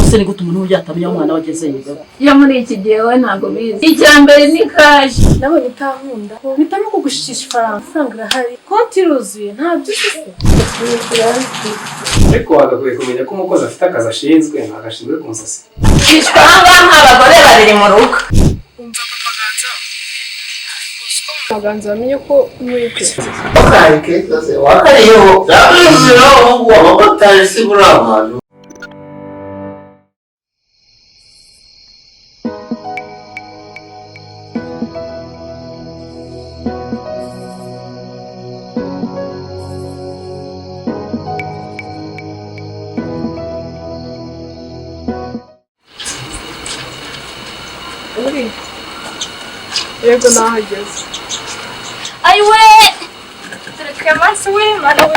Ese ni gute umuntu yatamenya umwana wageze yiga? Iyo muri iki gihe we ntabwo bizi. Icya mbere ni cash. Nabonye utankunda, mpitamo kugushikisha ifaranga. Amafaranga irahari, konti iruzuye, nta byinshi se. Ariko wagakwiye kumenya ko umukozi afite akazi ashinzwe, ntabwo ashinzwe kumusasira. Hishwa ahangaha abagore babiri mu rugo. Umva papa Ganza, Ganza wamenye ko mwite. Akari keza se wakariyeho byabizira ahubwo abamotari si muri abantu. Uri? Yego nahageze. Ayiwe! Dore Clemence we, mana we.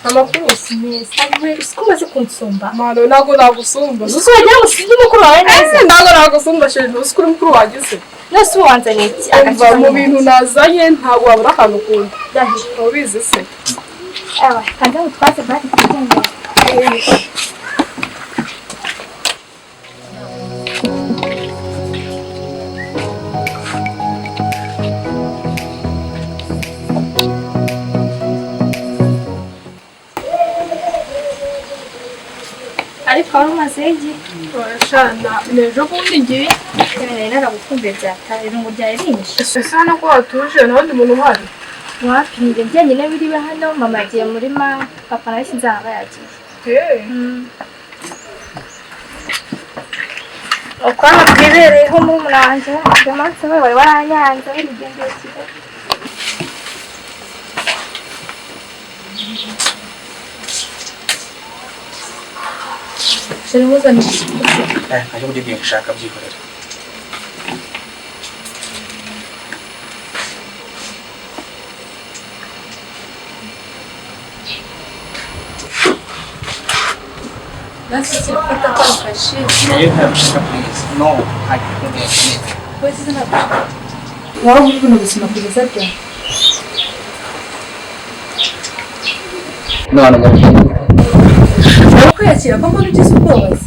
Amakuru Meza. Ayiwe, uzi ko umaze kunsumba? Mano, ntabwo nagusumba. Uzi wagira ngo sinzi mukuru wawe neza. Ntabwo nagusumba sheri, ntuzi ko uri mukuru wanjye se. Nose ubu wanzaniye iki? Umva mu bintu nazanye ntabwo wabura akantu ukunda. Ubizi se. Ewa, kanze mutwaze bari kugendera. Ariko wari umazeyo igihe. Shana, n'ejo bundi ngiye. Nari naragukumbuye byataye, irungu ryawe rinyishe. Ese hano ko hatuje nta wundi muntu uhari? Wapi, ni njye njyenyine biriwe hano, mama yagiye muri ma, papa nawe sinzi aho aba yagiye. Uko hano twibereyeho murumuna wanjye, Clemence we wari waranyanze wirigendeye Kigali. Sheri muzane iki? Ntajya ujya ugiye gushaka byihorera. Nashyikira gufata kwa kashi. Niyo ntabwo ushaka please. No, ntabwo nkeneye. Wese ntabwo. Waba uri buno buzima kugeza ryari? None ngo Kwiyakira ko mbona ugize ubwoba se?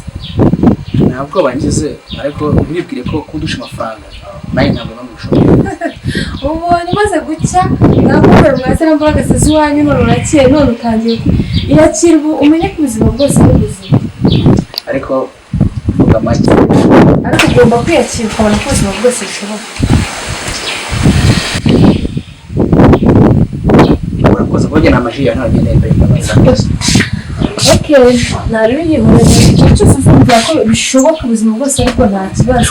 Nta bwoba ngize, ariko ntiwibwire ko kundusha amafaranga nawe ntabwo nabishoboye. Ubonye umaze gucya nakubwira mwase na mbaraga se iwanyu none urakeye none utangiye iyakira ubu umenye ko ubuzima bwose ari ubuzima. Ariko vuga make. Ariko ugomba kwiyakira ukabona ko ubuzima bwose bushoboka. Urakoze kuko njye nta maji yawe ntabwo nkeneye pe ndabaza. Okay, nari biyihorera igihe cyose uzumvira ko bishoboka ubuzima bwose ariko nta kibazo.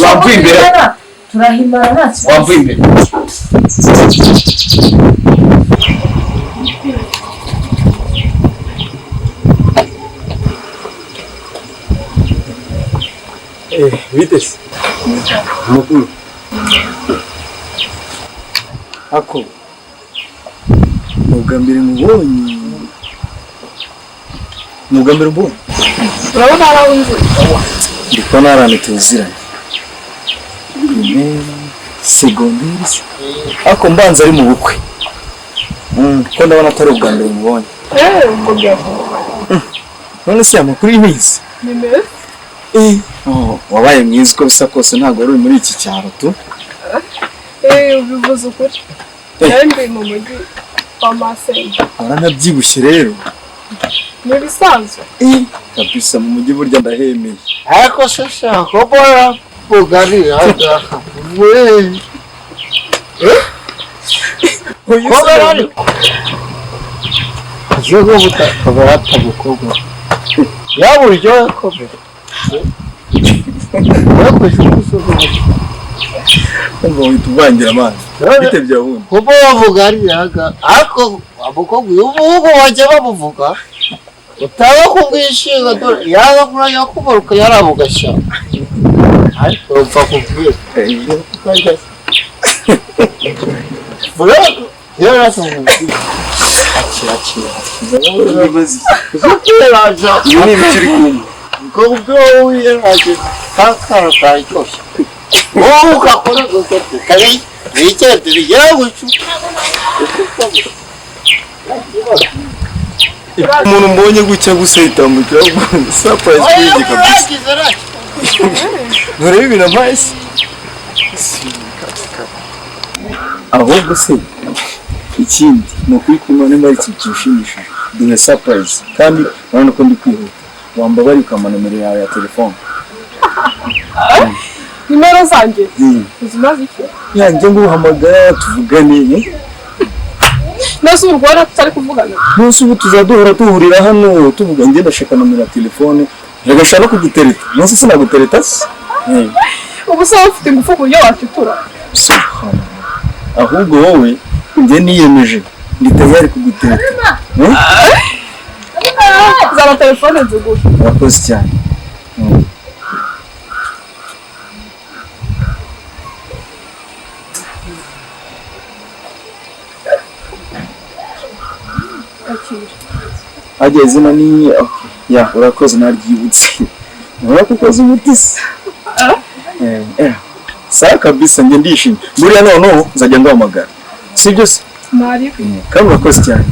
Wamvuye imbere. Turahimana nta kibazo. Wamvuye imbere. Bite se? Amakuru. Ako ni ubwa mbere mubonye. Ni ubwa mbere mbonye. Urabona hari aho nzi. Ndi kubona hari ahantu tuziranye. Primaire, segonderi se. Ariko mbanza ari mu bukwe. Kuko ndabona atari ubwa mbere mubonye. Ubwo byavuga. None se amakuru y'iminsi? Ni meza. Oh, wabaye mwiza uko bisa kose ntabwo wari uri muri iki cyaro tu. Ubivuze ukuri. Nari ndi mu mujyi wa Masenge. Waranabyibushye rero. Ni ibisanzwe. Kabisa mu mujyi burya ndahemeye. Ariko se shaka bora bugari aha. We. Kobera ariko. Azogo butaka batabukogo. Yaburyo kobera. Umva wita uvangira amazi. Bite bya wundi. Kuko bavuga ari yaga ariko abukobwa ubu bajya bamuvuga. Utaba kubwishinga dore yaga kuranya kubaruka yarabugasha. Ariko upfa kubwira. Vuga yarasubira. Akira akira. Ibi ni ibiki uri kumva? Kubwo yaraje kakara karyoshye. Wowe ugakora gusa kabi wigende bigera gutyo. Umuntu mbonye gutya gusa yitambukira surprise kuri kabisa. Nturebe ibintu ampaye se? Ahubwo se ikindi ni ukuri kumwe nimba ari ikintu kinshimishije duhe surprise kandi urabona ko ndi kwihuta wambabari ukampa nomero yawe ya telefone. Nimero zanjye uzimaze iki? Yanjye nguhamagara tuvugane. Nese ubu rwara tutari kuvugana? Nese ubu tuzaduhora duhurira hano tuvuga njye ndashaka nomero ya telefone ndagashaka no kugutereta. Nese sinagutereta se? Ubu se wowe ufite ingufu ku buryo wacutura? Ahubwo wowe njye niyemeje ndi tayari kugutereta. Zana telefone nzigure. Urakoze cyane. Ajya izina ni ya urakoze naryibutse. Urakoze umuti se. Sawa kabisa njye ndishimye. Buriya noneho nzajya nguhamagara. Sibyo se? Nari. Kandi urakoze cyane.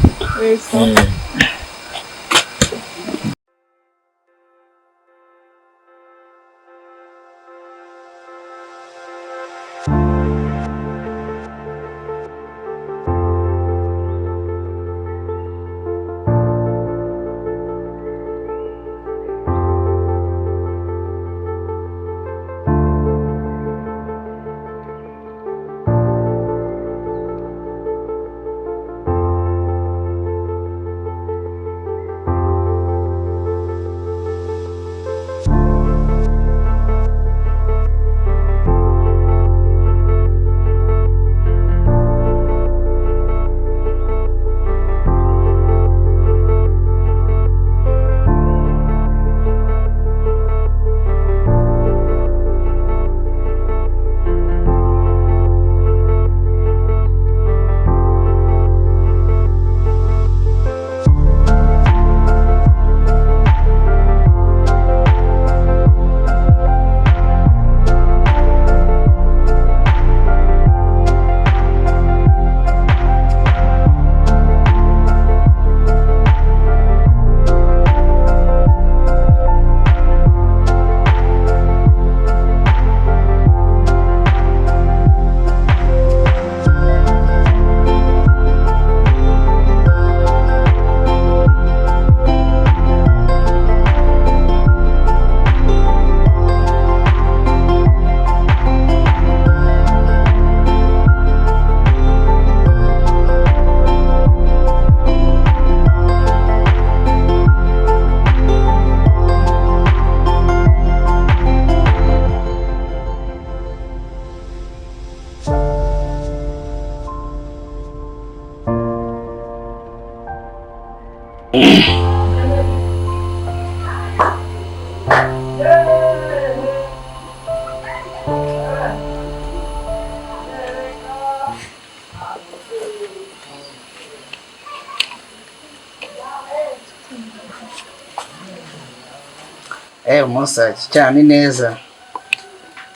Umusaki cyane neza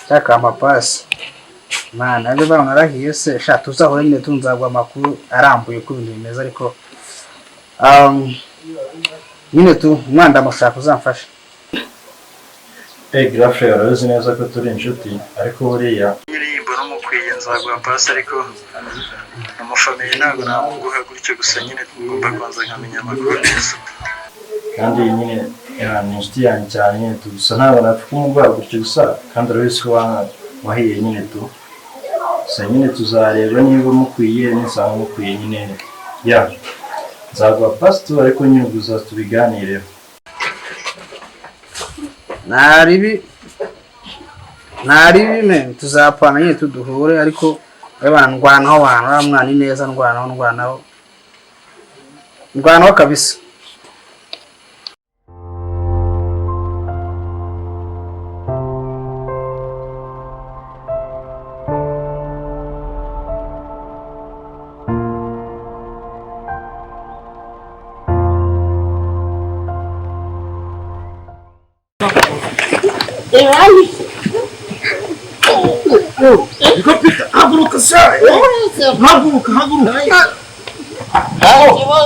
cyakampa pasi mana abe banarahiye se sha tuzahore nyine tunzagwa amakuru arambuye uko ibintu bimeze ariko nyine tu umwana ndamushaka uzamfasha. Grafe urabizi neza ko turi inshuti ariko buriya nyine mbona umukwiye nzaguha pasi ariko amafamiye ntabwo namuguha gutyo gusa nyine ngomba kubanza nkamenya amakuru neza kandi nyine ni inshuti yanjye cyane nyine tu gusa ntabwo napfa kumuguha gutyo gusa kandi urabizi ko wahiye nyine tu gusa nyine tuzareba niba umukwiye nisanga umukwiye nyine ya nzaguha pasi tu ariko nyine gusa tubiganireho. Naribi men tuzapana nyine tuduhure ariko abana ndwanaho abantu uriya mwana ni neza ndwanaho kabisa. Niko Peter, haguruka sha. Haguruka, haguruka.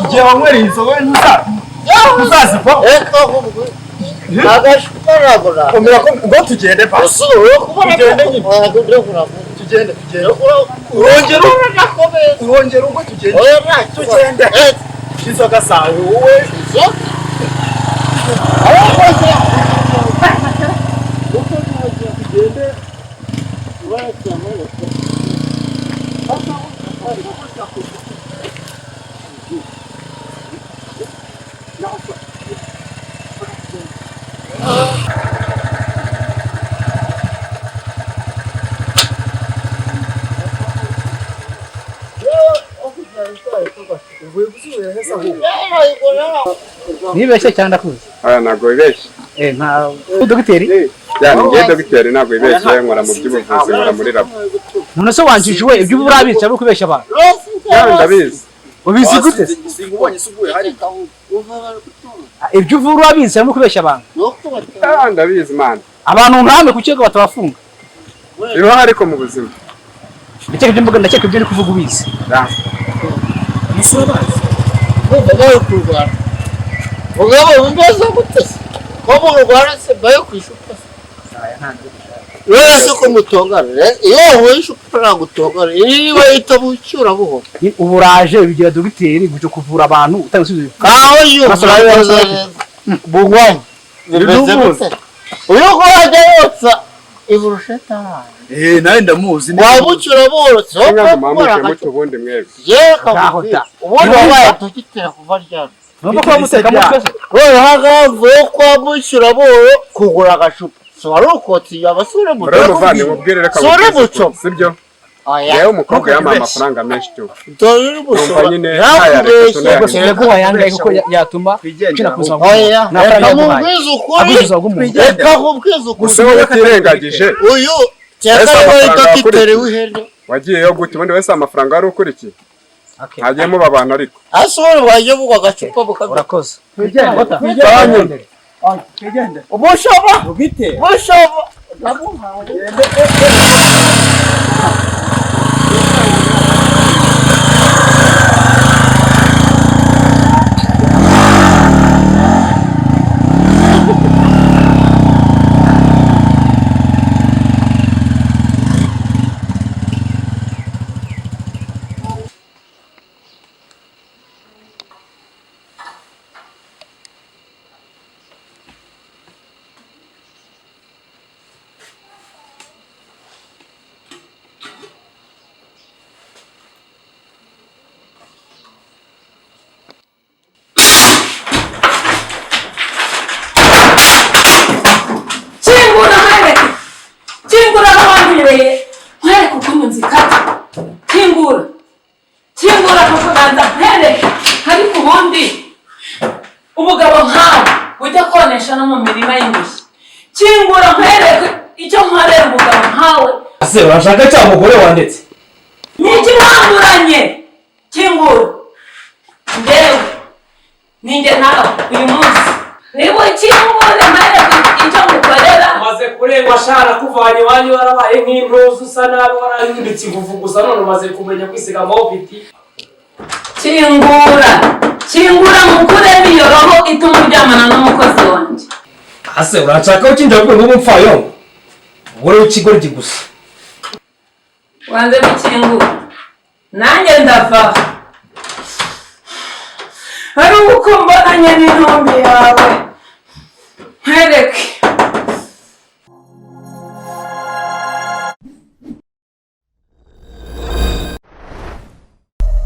Igihe wanywereye inzoga ntuzazivaho. Komera ko ngo tugende basi. Tugende nyine. Tugende, tugende. Urongera urongera ubwo tugende. Tugende. Inzoga zawe wowe. Nibeshye cyane ndakuzi. Aya ntabwo wibeshye. Nta dogiteri? Ya ni ngiye dogiteri ntabwo wibeshye, nkora mu by'ubuvuzi, nkora muri labo. None se wanjije we ibyo urabizi ari ukubeshya abantu? Ya ndabizi. Ubizi gute? Singubonye se uguye hari. Ibyo uvura urabizi ari ukubeshya abantu? Ya ndabizi man. Abantu nkamwe ku cyego batabafunga. Bibaho ariko mu buzima. Ndakeka ibyo mvuga, ndakeka ibyo uri kuvuga ubizi. Ya. Musobazi. Bari kurwana. Mugabo bimeze gute se? Ko murwana se bayo kwishuka se? Rero se ko mutongana, iyo wahuye ishuka ntabwo utongana, iyo bahita bucyura buhoro. Uburaje bigira dogiteri gucyo kuvura abantu utanga ibisubizo. Aho iyo bugwanye bimeze gute? Uyu ko wajya yotsa iburusheta. Nawe ndamuzi. Wabucyura buhoro se? Muto ubundi mwebwe. Yewe ubundi wabaye dogiteri kuva ryari? Numva ko bamuteka mutwe se. Wewe hagavuye kwa bushyura buhoro kugura agacupa. So wari ukotsi abasore mu Rero muvandi mubwire reka mubwire. Sibyo? Yewe umukobwa yampaye amafaranga menshi cyo. Dore Numva nyine ntayareka Yaguha yangaye kuko yatuma ukina ku buzima Oya, reka mubwize ukuri. Reka mubwize ukuri. Gusa wowe utirengagije. Uyu cyeka ari dogiteri w'ihene. Wagiyeyo gute ubundi wese amafaranga wari ukurikiye? Hagiye muba abantu ariko. Asubira waje bugwa agacupa bukaza. Urakoze. Twigende. Twigende. Ubushaba. Ubite. Ubushaba. Kingura nkwereke ukuntu nzikata. Kingura. Kingura kuko banza nkwereke. Ariko ubundi umugabo nkawe ujya konesha no mu mirima y'indushyi. Kingura nkwereke icyo nkorera umugabo nkawe. Ase urashaka cya mugore wandetse? Niki mwamuranye? Kingura. Ndewe. Ninjye nawe uyu munsi. Niba ukingure nkwereke icyo ngukorera. Umaze kurengwa shara kuvanye iwanyu warabaye nk'intuzu usa nabi warahindutse ingufu gusa none umaze kumenya kwisiga amahopiti. Kingura. Kingura mukuremo iyo roho ituma uryamana n'umukozi wanjye. Ase urashaka ukinjira ku rwego rw'umupfayongo? Wowe w'ikigoryi gusa. Wanze gukingura. Nanjye ndava. Hari uko mbonanye n'intumbi yawe.